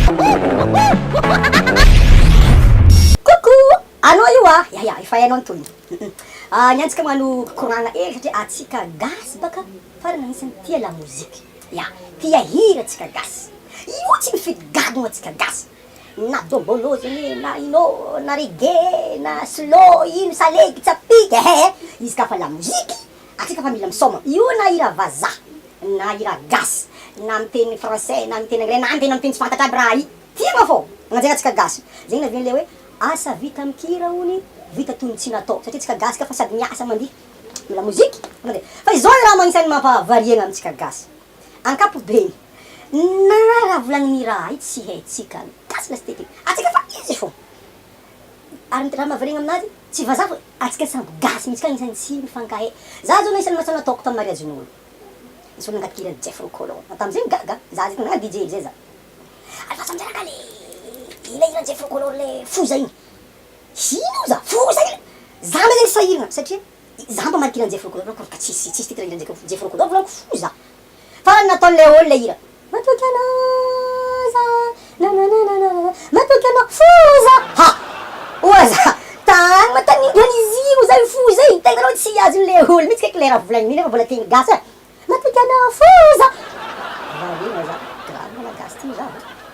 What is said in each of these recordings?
Coucou! Anao io ah! Ya ya, efa hainao ny tohiny. Ny antsika magnano koragna hely satria atsika gasy baka farany agnisan'ny tia lamoziky. Ya, tia hira atsika gasy. Io tsy mifidy gadogno atsika gasy. Na dombolo zegny e, na ino, na reggae, na slow, ino, salegy, tsapiky, ehe, izy ka fa lamoziky, atsika fa mila misaoma. Io na hira vazaha, na hira gasy, na miteny français, na miteny anglais, na miteny amy teny tsy fantatra aby raha i, tiagna fô, agnanjegny atsika gasy. Zegny nahavian'le hoe asa vita amin-kira hony vita toy ny tsy natao, satria tsika gasy ka fa sady miasa mandihy amy lamoziky, fa izao ny raha magnisan'ny mampavariagna amintsika gasy. Ankapobeny, na raha volanin'ny raha io tsy haintsika gasy lastety e! Antsika fa izy fô! Ary ny raha mahavariagna aminazy, tsy vazaha fô antsika samby gasy mihitsy ka agnisan'ny tsy mifankahay. Za zao agnisan'ny mahatsara nataoko tamin'ny mariazin'olo. Nisy olo nangataka hiran'i Jeff Rokolo. Tamin'izay gaga, za zay nagnano DJ amizay za. Alefaso amizay rangah le ilay hiran'i Jeff Rokolo le foza igny. Ino za? Foza igny! Za amizay zegny sahiragna satria Za mba mankina an'i Jefro Kolor ka tsisy tsisy titre hiran'i Jefro Kolor volaniko foza. Farany nataon'ilay ol ilay hira. Matoky anao za nanananana matoky anao foza ha! Oa za tagny matanindry an'izy io zay foza iny tegna rô tsy azon'ilay ol mihitsy kaiky ilay raha volagniny iny nefa mbola teny gasy e. Matoky anao foza. Variana za, grave malagasy ty za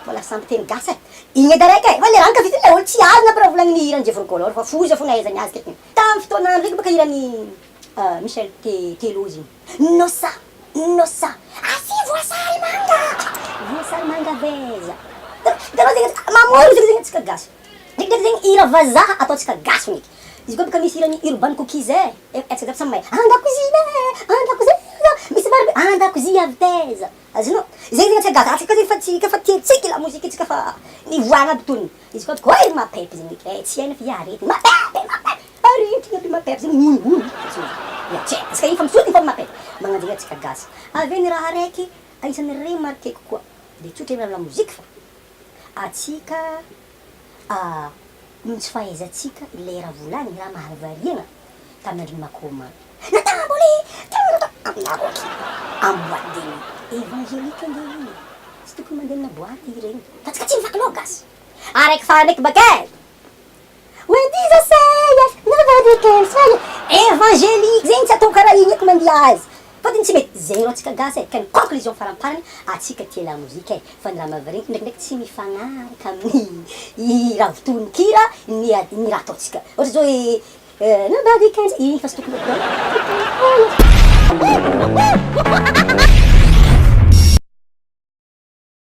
mbola samby teny gasy e. Igny edy araiky e, fa le raha ankafizin'ilay ol tsy azony aby raha volagniny hiran'i Jefro Kolor fa foza fona ahaizany azy kaiky. Tamin'ny fotoana andro iny baka hiran'i Michel Telozy iny. Nossa! Nossa! Asia voasary manga! Voasary manga avy aiza? Hitanao zegny mamory zegny antsika gasy. Ndraikindraiky zegny hira vazaha ataontsika gasy ndraiky. Izy koa baka misy hiran'i Urban Cookies e, antsika jiaby samy mahay. Andakozia e! Andakozia! Misy maro be andakozia avy taiza? Azonao? Zegny zegny antsika gasy. Antsika zegny fa tsy ka fa tiantsika lamoziky antsika fa nivoahana aby tonony. Izy koa koa ery mapep zegny eky eh, tsy haina fa aretigny mapep e mapep, aretigny aby mapep zegny honohono fa tsy ya tsy haiko antsika efa misotro fa mapep, magnano zegny antsika gasy, avy eo ny raha araiky agnisan'ny remarqueko koa de tsotra amy lamoziky fa atsika noho ny tsy fahaizantsika ilay raha volagniny raha mahavariagna tamin'ny andron'ny makoma natamboly aminareo amy boite de nuit evangelique ange iny e. Tsy tokony mandeha amina boite ireny fa tsika tsy mivaky loha gasy. Araiky farany eky baka e! When Jesus say yes, nobody can say Evangelique zegny tsy atao karaha igny eky mandiha azy. Fôtony tsy mety. Zegny rô tsika gasy e. Ka ny conclusion faramparany, atsika tia lamozika e. Fa ny raha mahavariana ndraikindraiky tsy mifagnaraka amin'ny raha-votonin-kira ny ny raha ataontsika. Ohatra zao hoe nobody can say igny fa tsy tokony atao.